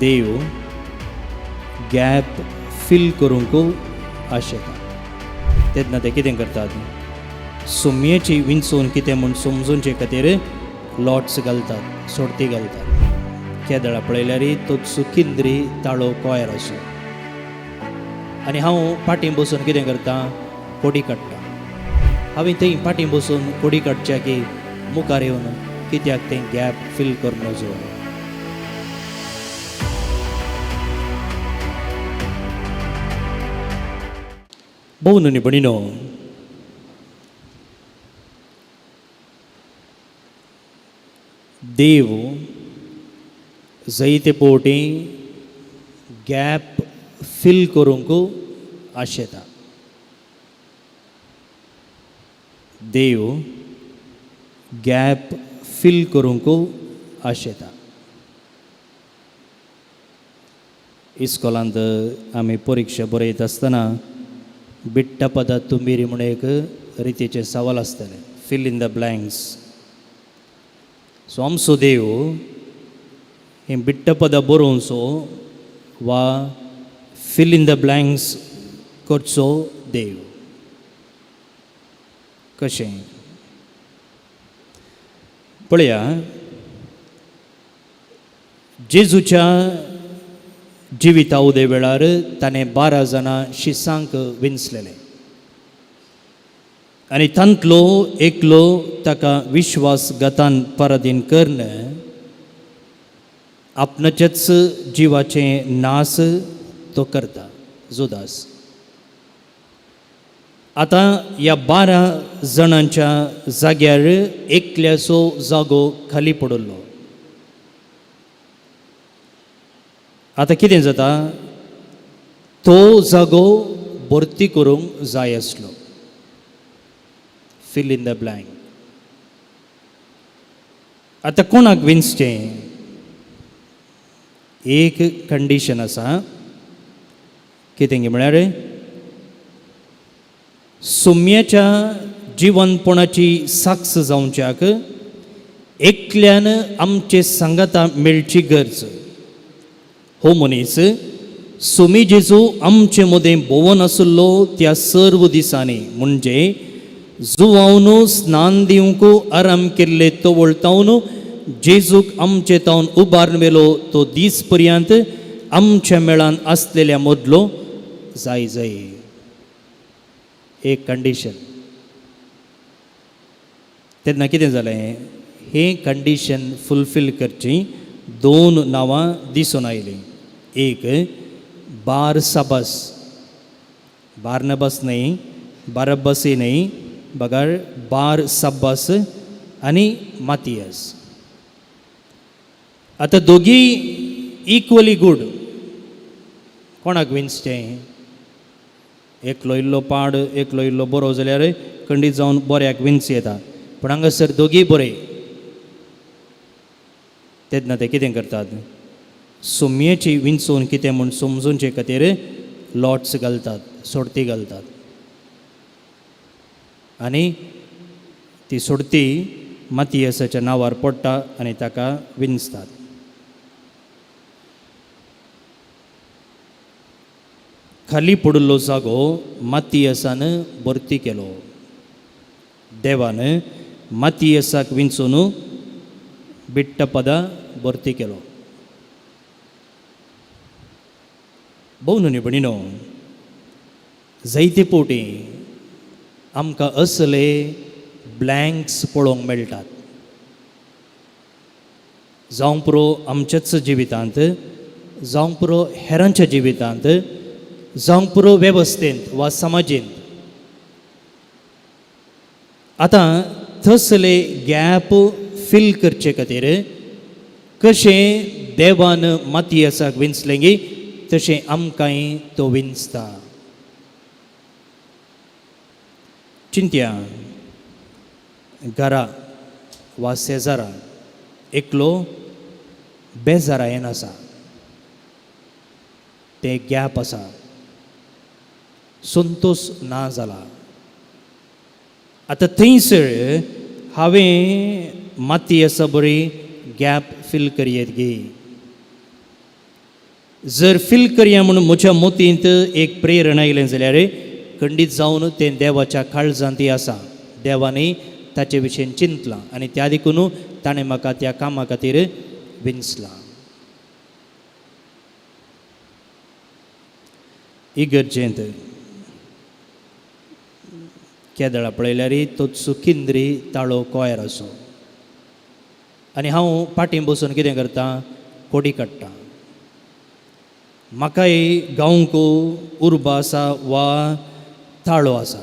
देव gap feel करूंक आशेता. तेन्ना ते कितें करतात, सुमयेची विंचून कितें म्हूण समजूनचे खातीर लॉट्स घालतात, सोडती घालतात. केदळा पळयल्यार तो सुकिंद्री ताळो कोयर आसूं आनी हांव पाटीं बसून कितें करता, कोडी काडटा. हांवें थंय पाटीं बसून कोडी काडच्या की मुखार येवन कित्याक तें गॅप फील करून नजो. भोव न्हय भणिनो, देव जायते फावटी गॅप फील करूंक आशेता. देव गॅप फील करूंक आशेता. इस्कोलांत आमी परिक्षा बरयता आसतना बिट्टा पदा तुंबिरी म्हूण एक रितीचें सवाल आसतालें, fill in the blanks. So आमचो देव हें बिट्टा पदां बरोवचो वा फिल इन the blanks करचो देव कशें पळया. जेजूच्या जिविता उदय वेळार ताणें 12 जाणां शिसांक विंचलेले आनी तांतलो एकलो ताका विश्वासघातान पराधीन करून आपणाच्याच जिवाचें नास तो करता, जुदास. आतां ह्या 12 जाणांच्या जाग्यार एकल्याचो जागो खाली पडिल्लो. आतां कितें जाता, तो जागो भरती करूंक जाय आसलो, फिल इन the blank. आतां कोणाक विंचचें, एक कंडीशन आसा. कितें म्हळ्यार सुम्याच्या जिवनपणाची साक्ष जावच्याक एकल्यान आमचे सांगाता मेळची गरज. हो मनीस सुमी जेजू आमचे मदें भोंवन आशिल्लो त्या सर्व दिसांनी, म्हणजे जुवावन स्नान दिवंक आराम केल्ले तवळतावन जेजूक आमचे तावन उबारून व्हेलो तो दीस पर्यंत आमच्या मेळान आसलेल्या मदलो जाय जाय. एक कंडीशन. तेन्ना कितें जालें, हें कंडीशन फुलफील करची 2 नांवां दिसून आयलीं. एक बारसाबस, बार्नबस न्हय, बारब्बसय न्हय, बगर बारसब्बस आनी मातियस. आतां दोगी इक्वली गूड. कोणाक विंचचें, एकलो इल्लो पाड एकलो इल्लो बरो जाल्यार खंडीत जावन बऱ्याक विंच येता, पूण हांगासर दोगीय बरे. तेन्ना ते कितें करतात, सुमयेची विंचून कितें म्हूण समजूनचे खातीर लॉट्स घालतात, सोडती घालतात आनी ती सोडती मातियसाच्या नांवार पडटा आनी ताका विंचतात. खाली पडिल्लो जागो मातियसान भरती केलो. देवान मातियसाक विंचून बिट्टपदा भरती केलो. भोव न्हय भणिनो, जायते फावटी आमकां असले ब्लँक्स पळोवंक मेळटात. जावं पुरो आमच्याच जिवितांत, जावं पुरो हेरांच्या जिवितांत, जावं पुरो वेवस्थेंत वा समाजेंत. आतां तसले गॅप फील करचे खातीर कशें देवान मातयेसाक विंचलें गी तशें आमकांय तो विंचता. चिंत्या घरा वा शेजारा एकलो बेजारायेन आसा, तें गॅप आसा, संतोश ना जाला. आतां थंयसर हांवें माती आसा बरी गॅप फील करयेत गी. जर फील करया म्हूण म्हज्या मतींत एक प्रेरणा आयलें जाल्यार खंडीत जावन तें देवाच्या काळजांत आसा. देवांनी ताचे विशीं चिंतलां आनी त्या देखून ताणें म्हाका त्या कामा खातीर विंचलां. इगर्जेंत केदळा पळयल्यार तो चुकिंद्री ताळो कोयर आसो आनी हांव पाटीं बसून कितें करता, कोडी काडटा. म्हाकाय गावंक उर्बा आसा वा ताळो आसा,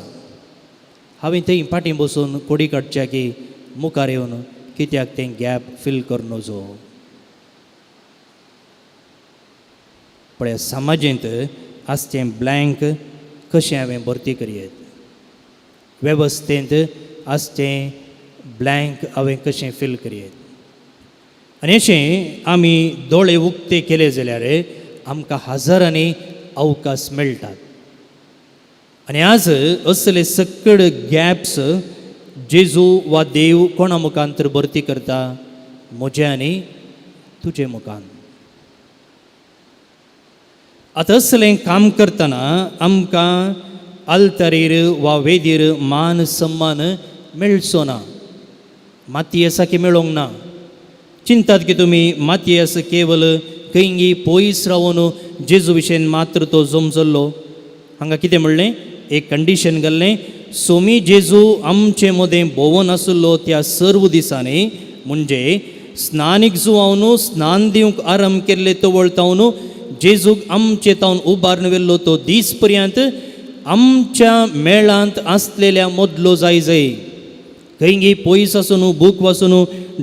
हांवें थंय पाटीं बसून कोडी काडच्या की मुखार येवन कित्याक तें गॅप फील करूं नजो. पळय समाजेंत आसचें ब्लँक कशें हांवें भरती करयेत, वेवस्थेंत आसचें ब्लँक हांवें कशें फील करयेत. आनी अशें आमी दोळे उक्ते केले जाल्यार आमकां हजारांनी अवकाश मेळटात. आनी आज असले सकड गॅप्स जेजू वा देव कोणा मुखान तर भरती करता, म्हज्या आनी तुजे मुखान. आतां असलें काम करतना आमकां आल्तारीर वा वेदीर मान सन्मान मेळचो ना, मातयेसा की मेळोंक ना. चिंतात की तुमी मातयेस केवल खंयी पयस रावन जेजू विशयन मात्र तो जमजल्लो. हांगा कितें म्हणलें, एक कंडिशन घाल्लें, सोमी जेजू आमचे मदें भोंवन आशिल्लो त्या सर्व दिसांनी, म्हणजे स्नानीक जुवावन स्नान दिवंक आरंभ केल्ले तवळ तावन जेजूक आमचे तावन उबारून व्हेल्लो तो दीस पर्यंत आमच्या मेळांत आसलेल्या मदलो जाय जाय. खंयगी पयस आसून बूक वाचून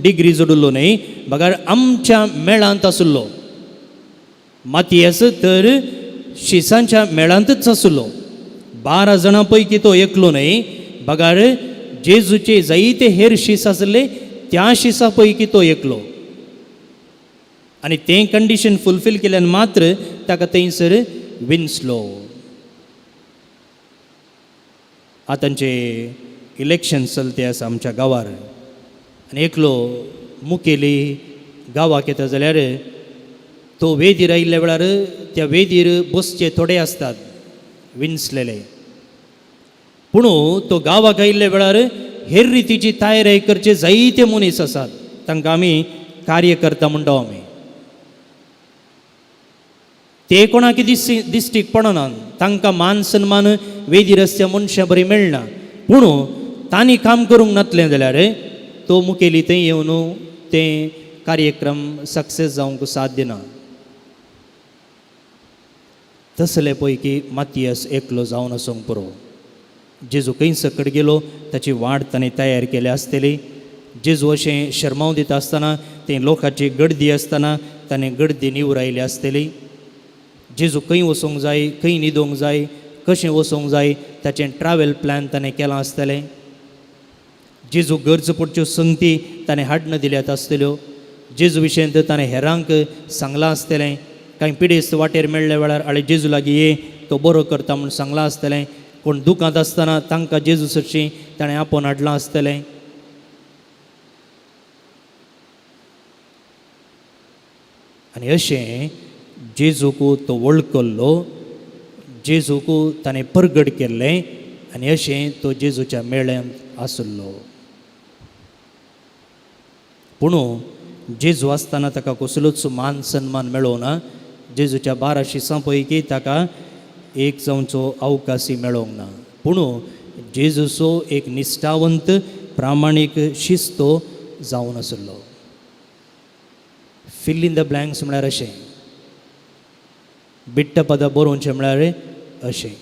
डिग्री जोडिल्लो न्हय, बगर आमच्या मेळांत आशिल्लो. मातयेस तर शिसांच्या मेळांतच आशिल्लो. 12 जाणां पैकी तो एकलो न्हय, बगर जेजूचे जायते हेर शीस आशिल्ले त्या शिसा पैकी तो एकलो. आनी तें कंडिशन फुलफील केल्यान मात्र ताका थंयसर विंचलो. आतांचे इलेक्शन चलते आसा आमच्या गांवार आनी एकलो मुखेली गांवाक येता जाल्यार तो वेदीर आयिल्ल्या वेळार त्या वेदीर बसचे थोडे आसतात विंचलेले, पूण तो गांवाक आयिल्ल्या वेळार हेर रितीची तयारी करचे जायते मनीस आसात, तांकां आमी कार्यकर्ता म्हणटा आमी. ते कोणाक दिश्टीक पडना, तांकां मान सन्मान वेदीर आसच्या मनशां बरी मेळना, पूण तांणी काम करूंक नातलें जाल्यार तो मुखेली थंय येवन तें कार्यक्रम सक्सेस जावंक साध्य ना. तसले पैकी मातयस एकलो जावन आसूंक पुरो. जेजू खंय सकट गेलो ताची वाट ताणें तयार केल्या आसतली. जेजू अशें शर्मांव दिता आसतना तें लोकांची गर्दी आसतना ताणें गर्दी निवरायली आसतली. जेजू खंय वचूंक जाय, खंय न्हिदोंक जाय, कशें वचूंक जाय ताचें ट्रॅवल प्लॅन ताणें केलां आसतलें. जेजू गरज पडच्यो संगती ताणें हाडून दिल्यात आसतल्यो. जेजू विशयंत ताणें हेरांक सांगलां आसतलें. कांय पिडेस्त वाटेर मेळ्ळ्या वेळार आळे जेजू लागीं ये तो बरो करता म्हूण सांगलां आसतलें. कोण दुकांत आसतना तांकां जेजू सरशीं ताणें आपोवन हाडलां आसतलें. आनी अशें जेजूक तो वळखल्लो, जेजूक ताणें परगट केल्लें आनी अशें तो जेजूच्या मेळ्यांत आसलो. पूण जेजू आसतना ताका कसलोच मान सन्मान मेळोना. जेजूच्या 12 शिसां पैकी ताका एक जावचो अवकाशय मेळोंक ना. पूण जेजूचो एक निश्ठावंत प्रामाणीक शिस्तो जावन आसलो. फिल इन the blanks म्हळ्यार अशें, बिट्ट पदां बरोवचें म्हळ्यार अशें.